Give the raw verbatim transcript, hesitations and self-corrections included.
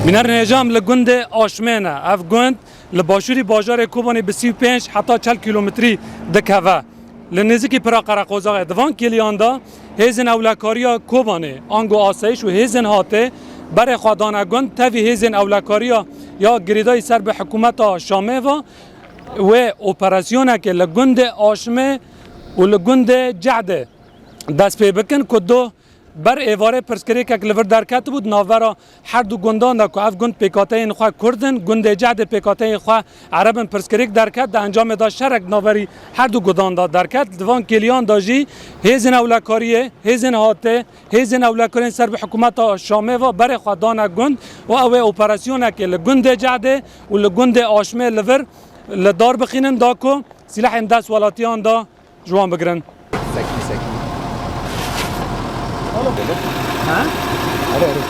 Bînerên hêja, em li gundê Aşmê ne. Ev gund li başûrî bajarê Kobanê bi sî û pênc heta çel kîlometrî dikeve. Li nêzîkî pira Qereqozaxê. Di van kêliyan de hêzên ewlekariya Kobanê, ango asayîş û hêzên hatê berê xwe dane gund, tevî hêzên ewlekariya ya girêdayî ser bi hikûmeta Şamê ve wê operasyonekê li gundê Aşmê û li gundê Cehdê dest pê bikin ku do ber êvarê pirsgirêkek li vir derketibû di navbera her du gundan de ku ev gund pêkhateyên xwe Kurd in, gundê Cehdê pêkhateyên xwe Ereb in, pirsgirêk derket, di encamê de şerek di navberî her du gundan de derket. Di van kêliyan de jî hêzên ewlekariyê, hêzên hatê, hêzên ewlekariyên ser bi hikûmeta Şamê ve berê xwe dane gund û ew ê operasyonekê li gundê Cehdê û li gundê Aşmê li vir li dar bixînin da ku sîlehên dest welatiyan de ji wan bigirin. Sekî, sekî. Ha? Erê, erê.